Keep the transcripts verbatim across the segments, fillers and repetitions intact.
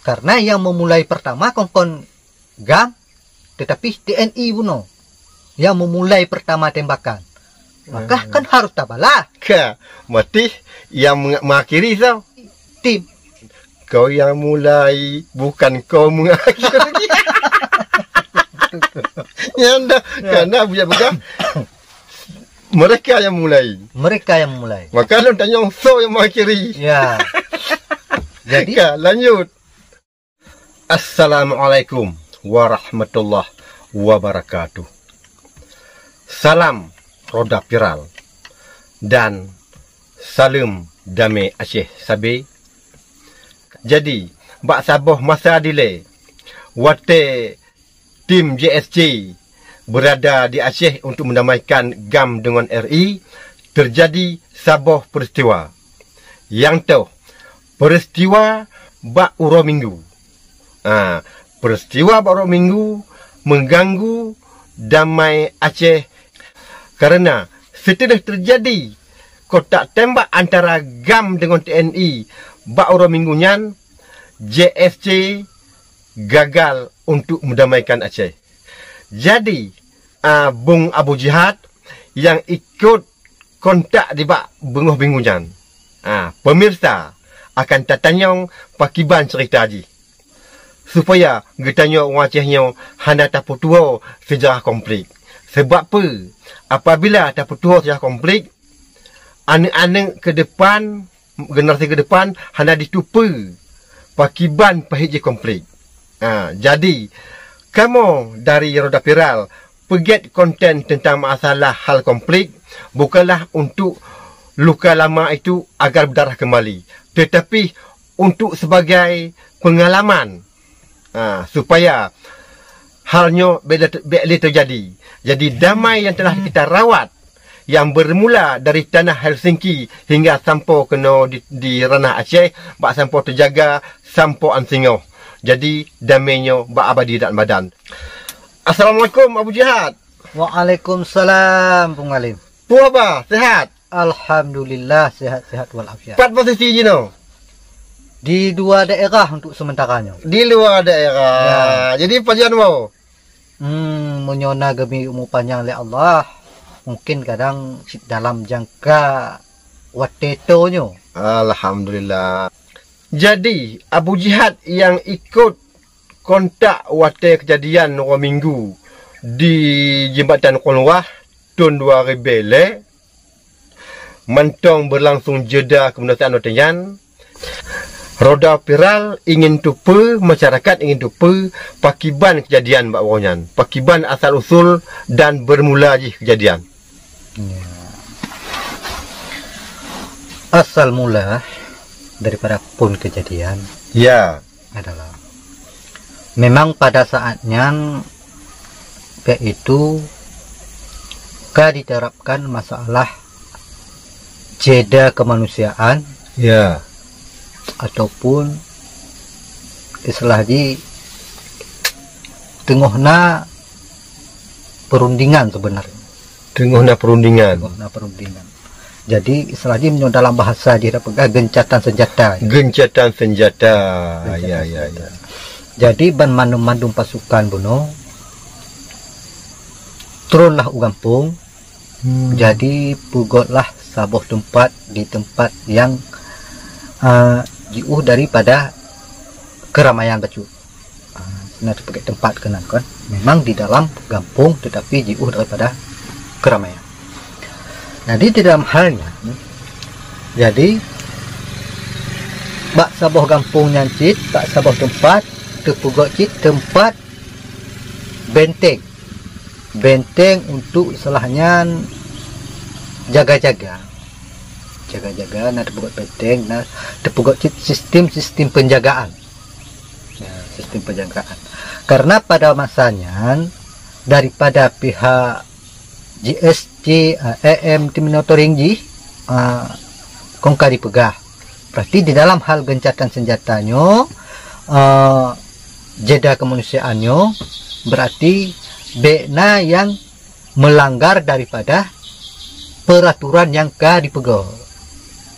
Karena yang memulai pertama kon-kon GAM, tetapi T N I bunoe yang memulai pertama tembakan. Maka kan harus tabalah. Ka, berarti yang meng-, mengakhiri soe? Tim. Kau yang mulai, bukan kau mengakhiri. Nyan dah, karena Abu Jihad peugah, mereka yang mulai. Mereka yang mulai. Maka lôn tanyong soe yang mengakhiri. Ya. Jadi ka, lanjut. Assalamualaikum warahmatullahi wabarakatuh. Salam Roda Piral dan saleuem damé Aceh sabe. Jadi, bak saboh masa dilée, watée tim J S C berada di Aceh untuk mendamaikan GAM dengan R I, terjadi saboh peristiwa. Nyang toh, peristiwa bak uroe Minggu. Ah, peristiwa bak uroe Minggu mengganggu damai Aceh, karena setelah terjadi kontak tembak antara GAM dengan T N I bak uroe Minggu nyan, J S C gagal untuk mendamaikan Aceh. Jadi, ah, Bung Abu Jihad yang ikut kontak di bak beungoh Minggu nyan. Ah, pemirsa akan tatanyong pakiban cerita jih, supaya geutanyoe ureuëng Aceh nyoe hana tapeutuho seujarah konflik. Sebab peue? Apabila tapeutuho seujarah konflik, aneuëk-aneuëk keudepan, generasi keudepan hana jiteupeue pakiban pahit jih konflik. Ha, jadi, kamoe dari Roda Piral peugét konten tentang masalah hal konflik bukanlah untuk luka lama itu agar berdarah kembali, tetapi untuk sebagai pengalaman, ha, supaya hal nyoe bék lé, bék lé teujadi. Jadi, damai yang telah kita rawat, yang bermula dari tanah Helsinki hingga sampoe keunoe di, di ranah Aceh, bak sampoe teujaga, sampoe án singoh. Jadi, damai nyoe bak abadi dan abadan. Assalamualaikum, Abu Jihad. Waalaikumsalam, Pung Alim. Peue haba, sehat? Alhamdulillah, sehat-sehat walafiat. Pat posisi jinoe? Di dua daerah untuk sementara nyoe. Di luar daerah. Ya. Jadi, pajan mau? Hmm, meunyoe na geubri umu panyang lé Allah, mungkin kadang cit dalam jangka watée toe nyoe. Alhamdulillah. Jadi, Abu Jihad nyang ikut kontak watée keujadian uroe Minggu di Jeumbatan Koloh Luwah thon dua ribée lhée, mantong beulangsong jeda keumusoan watée nyan, Roda Piral ingin teupeue, masyarakat ingin teupeue pakiban keujadian bak uroe nyan, pakiban asal usul dan bermula jih keujadian. Ya. Asal mula daripada phon keujadian. Ya. Adalah memang pada saat nyan, yaitu ka diterapkan masalah jeda kemanusiaan, ya, ataupun istilah jih teungoh na perundingan sebenarnya. Teungoh na perundingan. Teungoh na perundingan. Jadi, istilah jih meunyoe dalam bahasa jih tapeugah gencatan senjata. Gencatan senjata. Gencatan senjata. Ya, ya, ya. Jadi, ban mandum-mandum pasukan bunoe turunlah u gampông. Hmm. Jadi, peugotlah saboh teumpat di teumpat nyang, ah, jiôh daripada keramaian bacut. Ah, na teupeugét teumpat keunan kon. Memang di dalam gampông tetapi jiôh daripada keramaian. Jadi di dalam hal nyan, jadi bak saboh gampông nyan cit, bak saboh teumpat, teupeugét cit teumpat benteng. Benteng untuk istilah nyan jaga-jaga. Jaga-jaga, na teupeugét benteng, na teupeugét cit sistem-sistem penjagaan. Ya, sistem penjagaan. Karena pada masa nyan, daripada pihak J S C, eh, E M Terminator jih, eh, kon ka dipeugah. Berarti di dalam hal gencatan senjata nyoe, eh, jeda kemanusiaan nyoe, berarti bék na nyang melanggar daripada peraturan nyang ka dipeugét,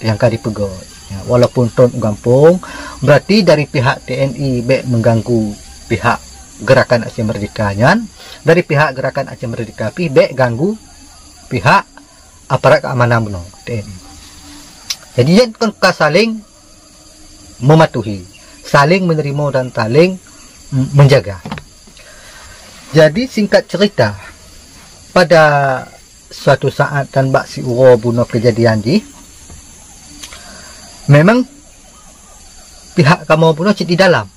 nyang ka dipeugét. Ya, walaupun trôk gampông, berarti dari pihak T N I bèk mengganggu pihak Gerakan Aceh Merdeka nyan, dari pihak Gerakan Aceh Merdeka pih bèk ganggu pihak aparat keamanan bunoe, T N I. Jadi, nyan kon ka saling mematuhi, saling menerima dan saling, mm, menjaga. Jadi, singkat cerita, pada suatu saat dan bak siuroe bunoe kejadian jih, memang pihak kamoe bunoe cit di dalam.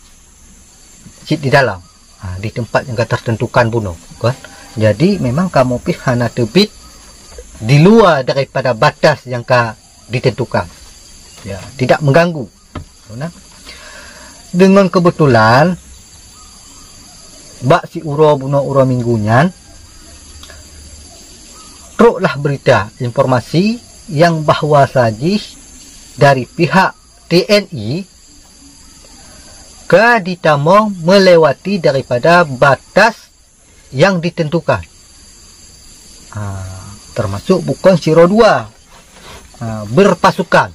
Cit di dalam. Ha, di tempat nyang ka tertentukan bunoe, kan? Jadi, memang kamoe pih hana teubiet di luwa daripada batas nyang ka ditentukan. Ya, tidak mengganggu. Nah, dengan kebetulan, bak siuroe bunoe uroe Minggu nyan, trôklah berita, informasi nyang bahwa sajih dari pihak T N I ka ditamong melewati daripada batas yang ditentukan. Ah, termasuk bukon sidroe dua, ah, berpasukan.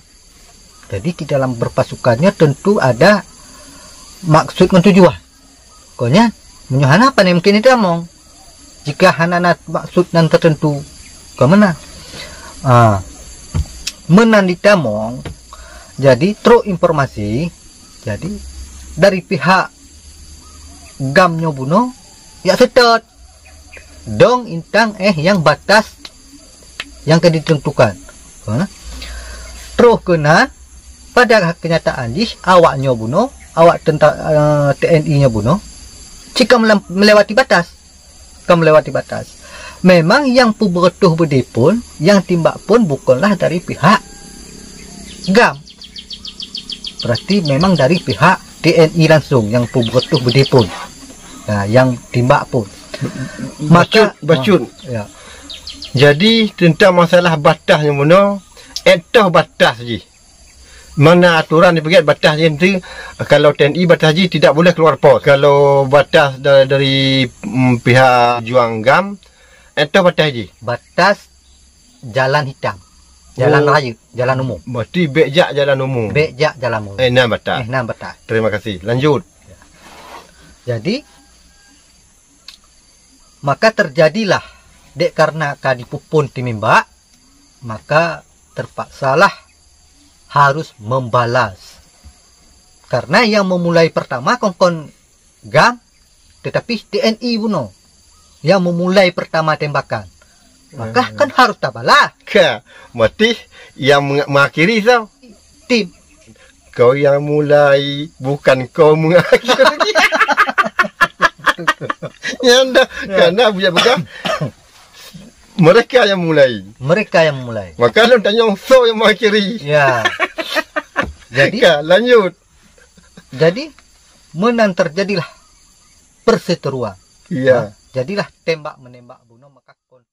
Jadi, di dalam berpasukannya tentu ada maksud ngon tujuan. Kon nyan, meunyoe hana, pane mungken ditamong. Jika hana na maksud nan tertentu, kon meunan. Ah, meunan ditamong, jadi trôk informasi, jadi dari pihak GAM nyoe bunoe, ya seutôt. Dong intang éh nyang batas nyang ka ditentukan. Ha? Troh keunan, pada kenyataan jih, awak nyoe bunoe, awak tenta-, eh, T N I nyoe bunoe, cit ka melem-, melewati batas. Ka melewati batas. Memang nyang peubeureutoh beudé phon, nyang timbak phon bukonlah dari pihak GAM. Berarti memang dari pihak T N I langsung nyang peubeureutoh beudé phon. Nah, nyang timbak phon. Maka, Bacut, Bacut. Ya. Jadi, tentang masalah batas nyoe bunoe, éh toh batas jih. Mana aturan dipeugét batas jih nanti, kalau T N I batas jih tidak boleh keluar pos. Kalau batas da-, dari, mm, pihak juang GAM, éh toh batas jih. Batas jalan hitam. Jalan Oh. raya, jalan umum. Berarti bék jak jalan umum. Bék jak jalan umum. Éh, nan batas. Éh, nan batas. Terima kasih. Lanjut. Jadi, maka terjadilah, dek karena ka dipuphon timimbak, maka terpaksalah harus membalas. Karena yang memulai pertama kon-kon GAM, tetapi T N I bunoe yang memulai pertama tembakan. Maka Hmm. kan harus tabalas. Ka, berarti yang meng-, mengakhiri soe? Tim. Kau yang mulai, bukan kau mengakhiri. Ya, dah. Ya. Karena buya pegang, mereka yang mulai. Mereka yang mulai. Maka lôn tanyong soe yang mengakhiri. Ya. Jadi, Ka, lanjut. Jadi, meunan terjadilah perseteruan. Ya. Ha, jadilah tembak-menembak bunoe maka kon-